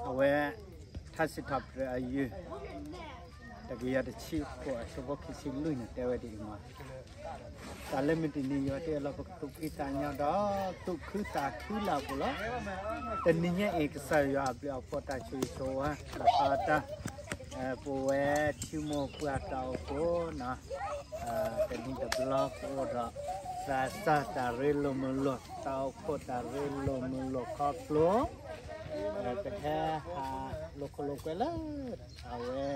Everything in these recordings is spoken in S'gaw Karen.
အဝဲ ထါစံးထီၣ်ပတြၢၤအယုၢ် တကယၤတဆံဃိး အဆၢဖိခံဆံလွံၢ်န့ၣ် တဲဝဲဒ်အံၤမး, တၢ်လၢမုၢ်တနံၤ ယွၤတ့လီၤပကသူၣ်ဖှံသးညီဒီး သူၣ်ခုသးခုလၢအပူၤလီၤ. တနံၤညါအံၤ ကစၢ်ယွၤအဘျုးအဖှိၣ် တၢ်ဆိၣ်ဂ့ၤဆိၣ်ဝါ လီၤဆီတၢ် ပဝဲထံမိၢ်ပှၢ်တၢ်အိၣ်ဖှိၣ်န့ၣ် တနံၤတဘျီကအိၣ်ဒီး သးစၢ်တၢ်ရ့လိာ်မုာ်လိာ် တၢ်အိၣ်ဖှိၣ်တၢ်ရ့လိာ်မုာ်လိာ်ခီဖျိ ပဟဲဟးလိာ်ခိၣ်လိာ်ကွဲလၢ အဝဲ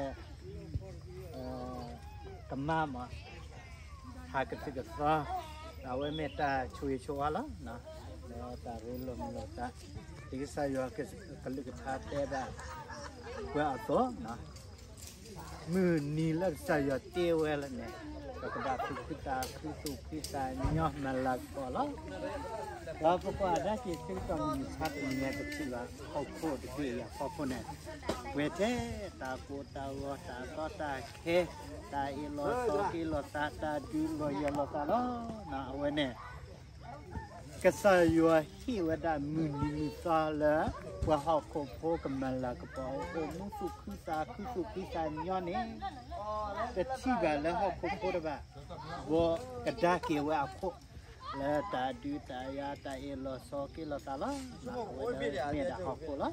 ကမၣ်မး ဟးကသုၣ်ကသီ အဝဲမ့ၢ်တၢ်ဆိၣ်ဂ့ၤဆိၣ်ဝါလီၤ. ဒီးတၢ်ရ့လိာ်မုာ်လိာ်သး ဒ်ကစၢ်ယွၤကလုၢ်ကထါတဲဘၣ် ပှၤအသိး မုၢ်နံၤလၢကစၢ်ယွၤတ့ဝဲလၢန့ၣ် ပကဘၣ်သူၣ်ခုသးခု သူၣ်ဖှံသးညီ မၤလၤကပီၤလီၤ. ဒီးပကွၢ်အဒၣ်က့ၤ သုတၢ်မုၢ်မဆါတနံၤညါ ပထံၣ်ဘၣ် ဟီၣ်ခိၣ်တဘ့ၣ်အံၤအဖီခိၣ်န့ၣ် ပှဲၤထဲတၢ်ကိၢ်တၢ်ဂီၤ တၢ်ကီတၢ်ခဲ တၢ်အ့ၣ်လိာ်ဆိးက့လိာ်သး တၢ်ဒုးလိာ်ယဲၢ်လိာ်သးလီၤ. အဝဲန့ၣ် ကစၢ်ယွၤဟ့ၣ်ဝဲဒၣ်မုၢ်နံၤမုၢ်သီလၢ ပှၤဟီၣ်ခိၣ်ဖိကမၤလၤကပီၤ အိၣ်မူသူၣ်ခုသးခု သူၣ်ဖှံသးညီန့ၣ် တထံၣ်ဘၣ်လၢဟီၣ်ခိၣ်ဖိတဘၣ် ဘီကဒါက့ၤဝဲအခိၣ် လၢတၢ်ဒုးတၢ်ယၤ တၢ်အ့ၣ်လိာ်ဆိးက့လိာ်သးလီၤ. အဝဲမ့ၢ်ဒၣ်ဟီၣ်ခိၣ်လီ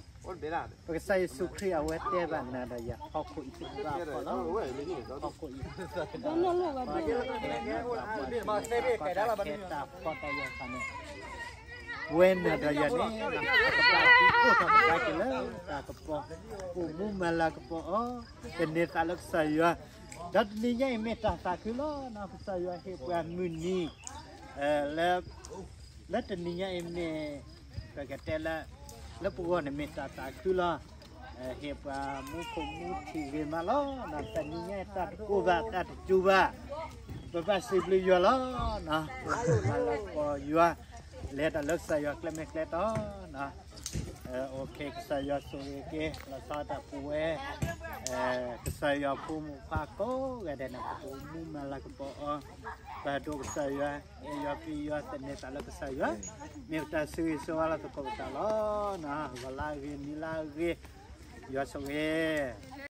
ၤ. ပကစၢ်ယ့ၣ်ၡူးခရံာ်အဝဲတဲဘၣ်နၤဒီးယၤ ဟီၣ်ခိၣ်အံၤသ့ၣ်တဖၣ်အဖီလီၤ. ဟီၣ်ခိၣ်အံၤ တၢ်ဖီတၢ်ယၢၤသးန့ၣ် ဝဲနၤဒီးယၤန့ၣ် ပကဘၣ်အိၣ်ထီၣ်ကဒါက့ၤလၢတၢ်ကပီၤ အိၣ်မူမၤလၤကပီၤအီၤ သန့ၤသးလၢကစၢ်ယွၤ ဒီးတနံၤညါအံၤမ့ၢ်တၢ်သးခုလီၤ. ကစၢ်ယွၤဟ့ၣ်ပှၤမုၢ်နံၤ လၢ လၢတနံၤညါအံၤမ့ၢ် ပကတဲလၢ လၢပဂီၢ်န့ၣ် မ့ၢ်တၢ်သးခုလီၤ. ဟ့ၣ်ပှၤမူခိၣ်မူထံးဂ့ၤမးလီၤ. တနံၤညါအံၤ တၢ်တကိၢ်ဘၣ် တၢ်တစူၤဘၣ် ပဘၣ်စံးဘျုးယွၤလီၤ. မၤလၤကပီၤယွၤ လဲၤတၢ်လၢကစၢ်ယွၤကျဲမ့ၢ်ကျဲတီ ကစၢ်ယွၤဆိၣ်ဂ့ၤက့ၤ လီၤဆီဒၣ်တၢ်ပူၤဝဲ ကစၢ်ယွၤဖိမုၣ်ဖိခွါကိးဂၤဒဲးန့ၣ် ပကအိၣ်မူမၤလၤကပီၤအီၤ ပာ်ဒိၣ်ကစၢ်ယွၤ အဲၣ်ယွၤပျံၤယွၤသန့ၤသးလၢကစၢ်ယွၤ မ့ၢ်ပတၢ်ဆိၣ်ဂ့ၤဆိၣ်ဝါလၢသကိးပသးလီၤ. ဂီၤလၢအဂ့ၤ နံၤလၢအဂ့ၤ ယွၤဆိၣ်ဂ့ၤ